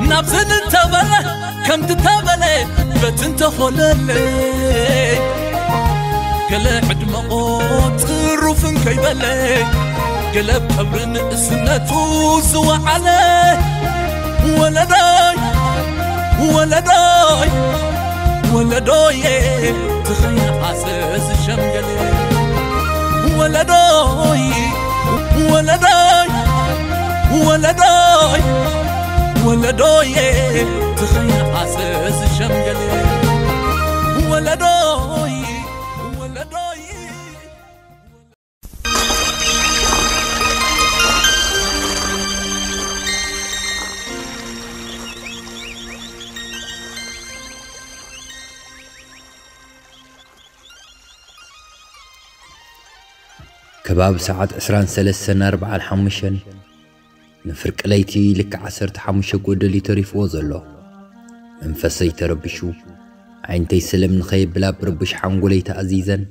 ናብዚ እንተበለ ከምቲ ተበለ በቲ እንተኾለለ ገለ ዕድመ ቆጽሩፍን ከይበለ ገለ ኣብ ቀብሪ ንእስነቱ ዝወዓለ ወለዶይ ወለዶይ ወለዶየ ትኸይዓሰ ዝሸምገለ ወለዶይ ወለዶይ ወለዶይ ወለዶየ ትኸይዓሰ ዝሸምገለ ወለዶይ ወለዶይ ከባቢ ሰዓት ዕስራን ሰለስተን ኣርብዓን ሓሙሽተን ንፍርቂ ለይቲ ልክዕ ዓሰርተ ሓሙሽተ ጎደል እዩ ተሪፍዎ ዘሎ። መንፈሰይ ተረቢሹ ዓይንተይ ስልም ንኸየብላ ብርቡሽ ሓንጎለይ ተኣዚዘን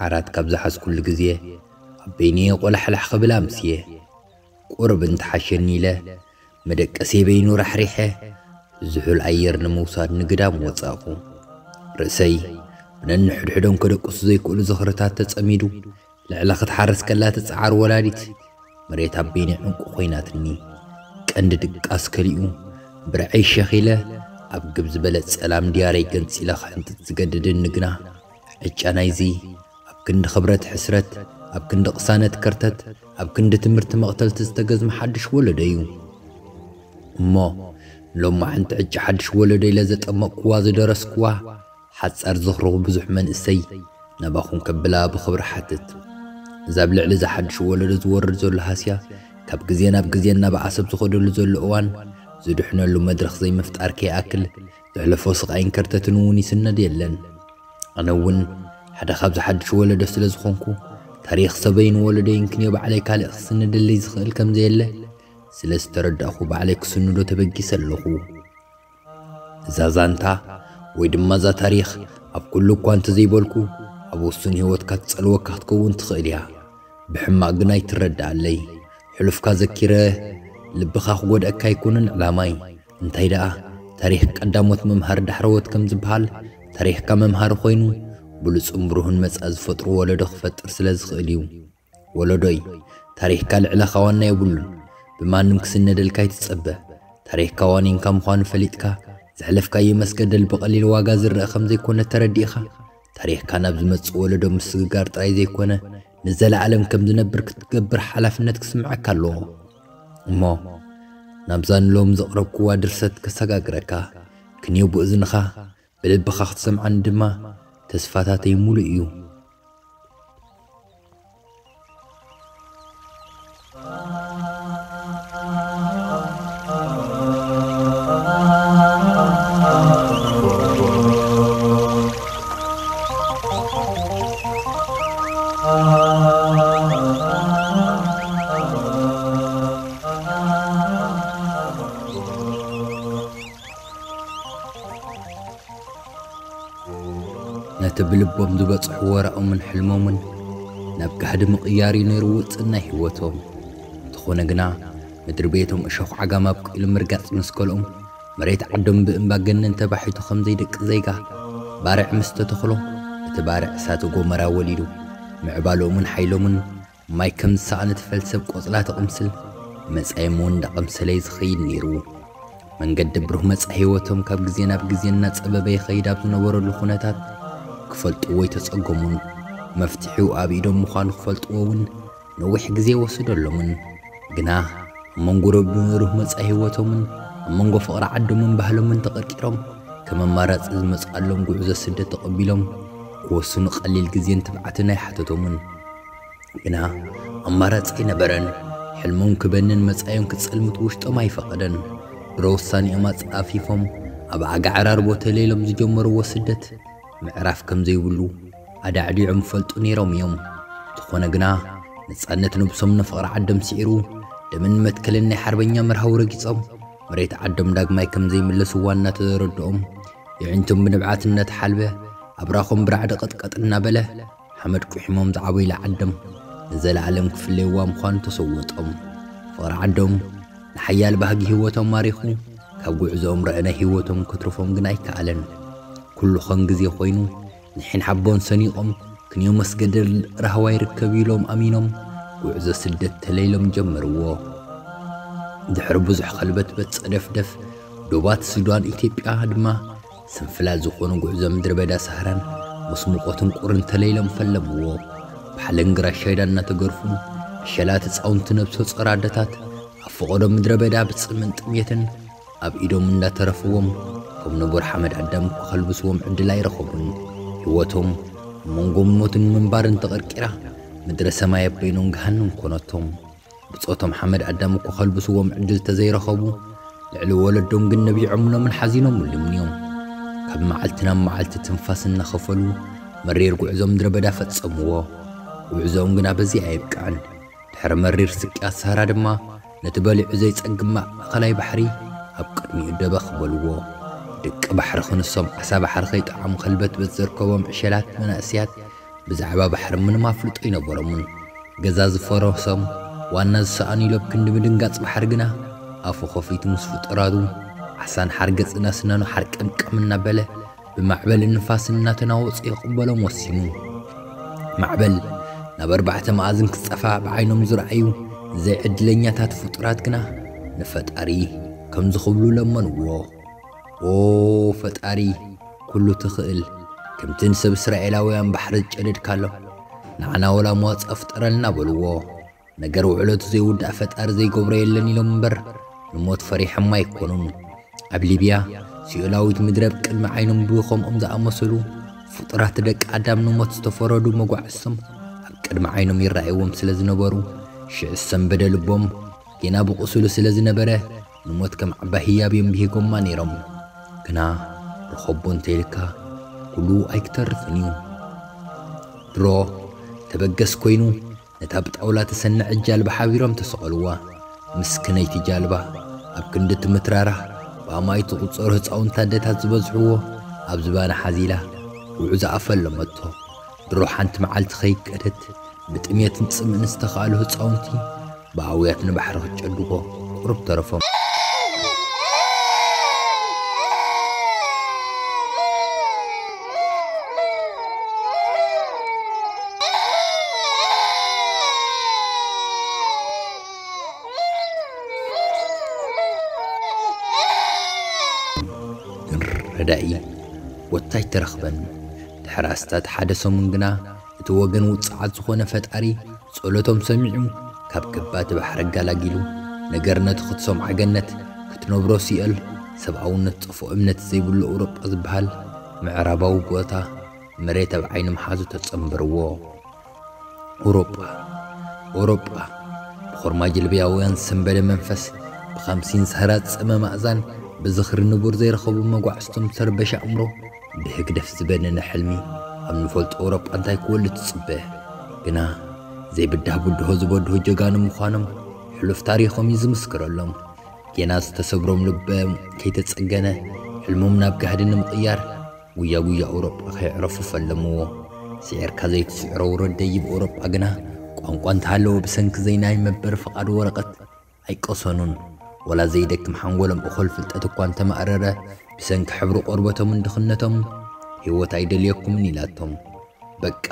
ዓራት ካብ ዝሓዝኩሉ ግዜ ኣብ በይነየ ቆላሕላሕ ክብል ኣምስየ። ቁሩብ እንተሓሸኒ ኢለ መደቀስየ በይኑ ራሕሪሐ ዝሑል ኣየር ንምውሳድ ንግዳም ወጻእኩ። ርእሰይ ብነንሕድሕዶም ከደቅሱ ዘይክእሉ ዝኽርታት ተጸሚዱ ልዕሊ ክትሓርስ ከላ ትጽዓር ወላዲት መሬት ኣብ በይነይ ዕንቁ ኮይናትኒ። ቀንዲ ድቃስ ከሊኡ ብርዐይ ሸኺለ ኣብ ግብ ዝበለ ጸላም ድያረይ ገንጺለ ክሕንጥጥ ዝገድድኒ ግና ዕጫ ናይዚ ኣብ ክንዲ ክብረት ሕስረት ኣብ ክንዲ ቅሳነት ከርተት ኣብ ክንዲ ትምህርቲ መቕተልቲ ዝተገዝመ ሓድሽ ወለዶ እዩ። እሞ ሎማዕንቲ ዕጫ ሓድሽ ወለዶ ኢለ ዘጠመቕኩዋ ዝደረስኩዋ ሓጻር ዝኽሩ ብዙሕ መንእሰይ ናባኹም ከብላ ብኽብሪ ሓትት። እዛ ኣብ ልዕሊ እዚ ሓድሽ ወለዶ ዝወርድ ዘሎ ሃስያ ካብ ግዜ ናብ ግዜ እናበኣሰ ኣብ ዝኸደሉ ዘሎ እዋን ዝድሕነሉ መድረኽ ዘይምፍጣር ከይኣክል ዘሕለፎ ስቓይን ከርተትን እውን ይስነድ የለን። ኣነ እውን ሓደ ካብዚ ሓድሽ ወለዶ ስለ ዝኾንኩ ታሪኽ ሰበይን ወለዶይን ክንዮ ባዕለይ ካልእ ክስንደለይ ዝኽእል ከም ዘየለ ስለ ዝተረዳእኹ ባዕለይ ክስንዶ ተበጊሰ ኣለኹ። እዛ ዛንታ ወይ ድማ እዛ ታሪኽ ኣብ ኩሉ እኳ እንተዘይበልኩ ኣብ ውሱን ህይወትካ ትጸልወካ ክትከውን ትኽእል እያ። ብሕማቕ ግን ኣይትረድኣለይ። ሕሉፍካ ዘኪረ ልብኻ ክጎድኣካ ኣይኮነን ዕላማይ። እንታይ ደኣ ታሪኽ ቀዳሞት መምሃሪ ዳሕረዎት ከም ዝበሃል ታሪኽካ መምሃሪ ኮይኑ ብሉጽን ብሩህን መጻኢ ዝፈጥሩ ወለዶ ክፈጥር ስለ ዝኽእል እዩ። ወለዶይ ታሪኽካ ልዕለኻ ዋና የብሉን። ብማንም ክስነደልካ ኣይትጸበ። ታሪኽካ ዋኒንካ ምዃኑ ፈሊጥካ ዘሕለፍካዮ መስገደል ብቐሊል ዋጋ ዝረኣ ከም ዘይኮነ ተረዲእኻ ታሪኽካ ናብ ዝመጽእ ወለዶ ምስግጋር ጥራይ ዘይኮነ ንዘለኣለም ከም ዝነብር ክትገብር ሓላፍነት ክስምዓካ ኣለዎ። እሞ ናብዛ ንሎም ዘቕረብኩዋ ድርሰት ከሰጋግረካ ክንዮ ብእዝንኻ ብልብኻ ክትሰምዓኒ ድማ ተስፋታተይ ሙሉእ እዩ። ነቲ ብልቦም ዝበጽሕዎ ራኦምን ሕልሞምን ናብ ጋህዲ ምቕያር እዩ ነይሩ ውጽእ ናይ ህይወቶም። እንተኾነ ግና ምድሪ ቤቶም እሾኽ ዓጋም ኣብቂሉ ምርጋጽ ምስ ከልኦም መሬት ዓዶም ብእምባ ገነን ተባሒቱ ከም ዘይደቂ ዜጋ ባርዕ ምስ ተተኽሎ እቲ ባርዕ እሳተ ጎመራ ወሊዱ ምዕባለኦምን ሓይሎምን ማይ ከም ዝሰኣነ ትፈልሰብ ቆጽላ ትቕምስል መጻኢም እውን እንዳቐምሰለ እዩ ዝኸይድ ነይሩ። መንገዲ ብሩህ መጻኢ ህይወቶም ካብ ግዜ ናብ ግዜ እናጸበበ ይኸይድ ኣብ ዝነበረሉ ኩነታት ክፈልጥዎ ኣይተጸገሙን። መፍትሒኡ ኣብ ኢዶም ምዃኑ ክፈልጥዎ እውን ነዊሕ ግዜ ወሰደሎምን። ግና ኣብ መንጎ ረቢ ብሩህ መጻኢ ህይወቶምን ኣብ መንጎ ፍቕሪ ዓዶምን ባህሎምን ተቐርቂሮም ከም ኣማራጺ ዝመጽኣሎም ጉዕዞ ስደት ተቐቢሎም ክወስኑ ቀሊል ግዜን ትብዓትን ኣይሓተቶምን። ግና ኣማራጺ ኣይነበረን። ሕልሞም ክበንን መጻኢኦም ክጸልምት ውሽጦም ኣይፈቐደን። ድሮ ውሳኔኦም ኣጻፊፎም ኣብ ኣጋዕራርቦ ተለይሎም ዝጀመርዎ ስደት ምዕራፍ ከም ዘይብሉ ኣዳዕዲዖም ይፈልጡ ነይሮም እዮም። እንተኾነ ግና ነጻነት ነብሶም ንፍቕሪ ዓዶም ስዒሩ ደምን መትከልን ናይ ሓርበኛ መርሃዊ ረጊጾም መሬት ዓዶም ዳግማይ ከም ዘይምለስዋ እናተረድኦም የዒንቶም ብንብዓት እናተሓልበ ኣብራኾም ብራዕዲ ቀጥቀጥ እናበለ ሓመድ ቁሒሞም ዝዓበዩላ ዓዶም ንዘለኣለም ክፍለይዋ ምዃኑ ተሰወጦም። ፍቕሪ ዓዶም ንሓያል ባህጊ ህይወቶም ማሪኹ ካብ ጉዕዞኦም ረኣናይ ህይወቶም ክትርፎም ግን ኣይከኣለን። ኩሉ ከም ግዜ ኮይኑ ንሒን ሓቦን ሰኒቖም ክንዮ መስገደል ራህዋ ይርከብ ኢሎም ኣሚኖም ጉዕዞ ስደት ተለይሎም ጀመርዎ። ድሕሪ ብዙሕ ከልበትበት ጸደፍደፍ ዶባት ሱዳን ኢትዮጵያ ድማ ስንፍላት ዝኾኑ ጉዕዞ ምድረ በዳ ሳህራን ምስ ሙቐትን ቁርን ተለይሎም ፈለምዎ። ብሓለንግራ ሻይዳ እናተገርፉ ዕሸላት ህፃውንቲ ነብሰ ጾር ኣደታት ኣብ ፈቐዶ ምድረ በዳ ብጽምን ጥሜትን ኣብ ኢዶም እንዳተረፍዎም ከም ንቡር ሓመድ ኣዳም እኳ ከልብስዎም ዕድል ኣይረኸቡን። ህይወቶም ኣብ መንጎ ሞትን ምንባርን ተቐርቂራ ምድረ ሰማይ ኣብ በይኖም ገሃንም ኮነቶም። ብጾቶም ሓመድ ኣዳም እኳ ከልብስዎም ዕድል ተዘይረኸቡ ልዕሊ ወለዶም ግን ነቢዖምሎምን ሓዚኖምሉምን እዮም። ካብ መዓልቲ ናብ መዓልቲ ትንፋስ እናኸፈሉ መሪር ጉዕዞ ምድረ በዳ ፈጸምዎ። ጉዕዞኦም ግና በዚ ኣየብቅዐን። ድሕሪ መሪር ስቅያት ሳህራ ድማ ነቲ በሊዑ ዘይጸግም ማእከላይ ባሕሪ ኣብ ቅድሚኡ ደበኽ በልዎ። ደቂ ባሕሪ ክንሶም ዓሳ ባሕሪ ከይጠዓሙ ከልበትበት ዘርከቦም ዕሸላት መናእስያት ብዛዕባ ባሕሪ ምንም ኣፍልጦ ኣይነበሮምን። ገዛ ዝፈረሶም ዋና ዝሰኣኑ ኢሎም ክንዲ ምድንጋጽ ባሕሪ ግና ኣፉ ከፊቱ ምስ ፍጡራቱ ዓሳን ሓርገጽን ኣስናኑ ሓርቀምቀም እናበለ ብማዕበልን ንፋስን እናተናወጸ ይቕበሎም ወሲኑ። ማዕበል ናብ ኣርባዕተ መኣዝን ክጸፋ ብዓይኖም ዝረኣዩ ዘይዕድለኛታት ፍጡራት ግና ንፈጣሪ ከምዚ ክብሉ ለመንዎ። ኦ ፈጣሪ ኩሉ ትኽእል፣ ከምቲ ንሰብ እስራኤላውያን ባሕሪ ዝጨደድካሎም ንዓና ወላ መዋጽኦ ፍጠረልና በልዎ። ነገር ውዕለቱ ዘይውዳእ ፈጣሪ ዘይገብሮ የለን ኢሎም እምበር ንሞት ፈሪሖም ኣይኮኑን። ኣብ ሊብያ ሲኦላዊት ምድረ ኣብ ቅድሚ ዓይኖም ብኸምኦም ዝኣመሰሉ ፍጡራት ደቂ ኣዳም ንሞት ዝተፈረዱ መጓዕዝቶም ኣብ ቅድሚ ዓይኖም ይረኣይዎም ስለ ዝነበሩ ሽዕ ዝሰንበደ ልቦም ጌና ብቑስሉ ስለ ዝነበረ ንሞት ከም ዓባይ ህያብ እዮም ብሂጎማ ነይሮም። ግና ርኸቦ እንተይልካ ኩሉ ኣይክተርፍን እዩ። ድሮ ተበገስ ኮይኑ ነታ ብጣውላ ተሰንዐት ጃልባ ሓቢሮም ተሰቐልዋ። ምስክነይቲ ጃልባ ኣብ ክንዲ ትምትራራ ብኣማኢት ዝቑጸሩ ህፃውንቲ ኣደታት ዝበዝሕዎ ኣብ ዝባና ሓዚላ ጉዕዞኣ ፈለመቶ። ድሮ ሓንቲ መዓልቲ ከይከደት ብጥሜትን ጽምእን ዝተኻእሉ ህፃውንቲ ብኣውያት ንባሕሪ ክትጨድጎ ቁሩብ ተረፎም። ግን ረዳኢ ወታይ ተረኽበን። ድሕሪ ኣስታት ሓደ ሰሙን ግና እቲ ወገን ውጽዓት ዝኾነ ፈጣሪ ጸሎቶም ሰሚዑ ካብ ገባቲ ባሕሪ ኣጋላጊሉ ነገር ነቲ ክትሰምዖ ገነት ክትነብሮ ሲኦል ሰብኣውነት ጽፉእ እምነት ዘይብሉ ኣውሮጳ ዝበሃል ምዕራባዊ ቦታ መሬት ኣብ ዓይኒ ምሓዙ ተጸንበርዎ። ኣውሮጳ ኣውሮጳ ብኾርማ ጅልብያውያን ዝሰንበደ መንፈስ ብኻምሲን ሰህራት ጸመ ማእዛን ብዝኽሪ ንቡር ዘይረኸቡ መጓዕዝቶም ዝተረበሸ ኣእምሮ ብህግደፍ ዝበነነ ሕልሚ ኣብ ንፈልጦ ኣውሮጳ እንታይ ክወልድ ትጽበ? ግና ዘይብዳህ ብድሆ ዝበድሆ ጀጋኑ ምዃኖም ሕሉፍ ታሪኾም እዩ ዝምስክረሎም። ጌና ዝተሰብሮም ልቦም ከይተጸገነ ሕልሞም ናብ ጋህዲ ንምቕያር ጉያ ጉያ ኣውሮጳ ከየዕረፉ ፈለምዎ። ስዒርካ ዘይትስዕሮ ውረድ ደይብ ኣውሮጳ ግና ቋንቋ እንተሃለዎ ብሰንኪ ዘይናይ መበሪ ፍቓድ ወረቐት ኣይቀሰኑን። ወላ ዘይደክም ሓንጎሎም እኹል ፍልጠት እኳ እንተማእረረ ብሰንኪ ሕብሪ ቆርበቶምን ድኽነቶም ህይወት ኣይደልየኩምን ኢላቶም። በቃ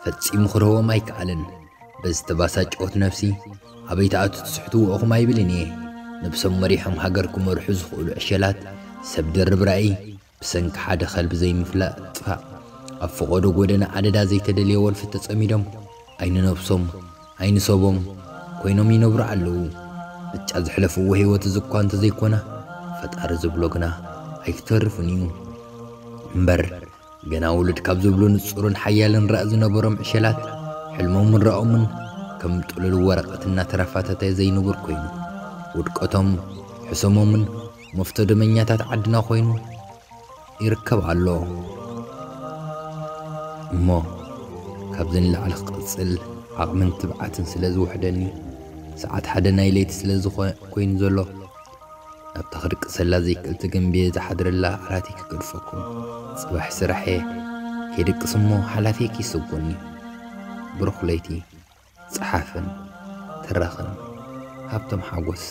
ፈጺሙ ክርህቦም ኣይከኣለን። በዚ ተባሳጨወት ነፍሲ ኣበይ ትኣቱ ትስሕትዎ ኢኹም ኣይብልን እየ። ነብሶም መሪሖም ሃገር ክመርሑ ዝኽእሉ ዕሸላት ሰብ ድርብ ራእይ ብሰንኪ ሓደ ከልቢ ዘይምፍላጥ ጥፋእ ኣብ ፈቐዶ ጎደና ኣደዳ ዘይተደልየ ወልፊ ተጸሚዶም ኣይንነብሶም ኣይንሰቦም ኮይኖም ይነብሩ ኣለዉ። ብጫ ዘሕለፍዎ ህይወት እዚ እኳ እንተዘይኮነ ፈጣሪ ዝብሎ ግና ኣይክተርፍን እዩ እምበር ገና ውሉድ ካብ ዝብሉ ንጹርን ሓያልን ራእ ዝነበሮም ዕሸላት ሕልሞምን ራኦምን ከም ጥሉል ወረቐት እናተረፋተተ ዘይንቡር ኮይኑ ውድቀቶም ሕሰሞምን መፍቶ ደመኛታት ዓድና ኮይኑ ይርከብ ኣሎ። እሞ ካብዚ ንላዕሊ ክቕጽል ዓቕምን ትብዓትን ስለ ዝውሕደኒ ሰዓት ሓደ ናይ ለይቲ ስለ ዝኾ- ኮይኑ ዘሎ ናብታ ክድቅሰላ ዘይክእል ትግንብየ ዝሓድረላ ዓራተይ ክገድፈኩም። ጽባሕ ስራሐ ከይድቅስ እሞ ሓላፊ ከይሰጎኒ። ብሩኽ ለይቲ። ጸሓፍን ተራኽን ሃብቶም ሓጎስ።